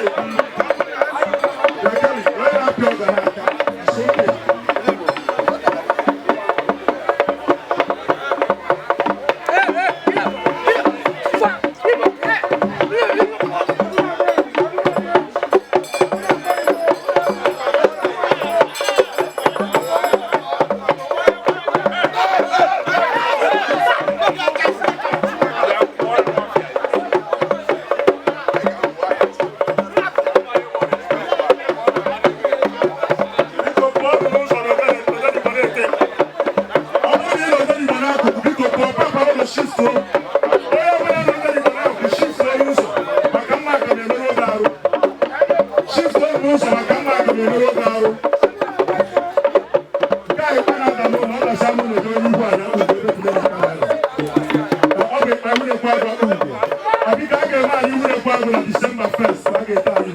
na-ebi. Bịakeli, onye na-apịa ọga n'aka. It's okay. Biko pụọ n'ụzọ na Odenigbo na-ete. Ọ bụrụ na ị nọ Odenigbo n'akụkụ, biko pụọ, papa ụlọ shiftuo. Onye ọbụla nọ Odenigbo n'akụkụ, shiftuo n'ụzọ maka mma aka na-emerụ oge arụ. Shiftuo n'ụzọ maka mma aka na-emerụ oge arụ. Nke a ịkpa na-ada n'ụlọ, ọ dasa n'ụlọ jee onye ihu ala, ọ bụ ebe tụrụ na akpa n'ala. Ọ bụ ịkpa nwurekwu agụ akpụ ugbo. Abika, a ga-eme anyị nwurekwu agụ na December 1st, a ga-ete anyị.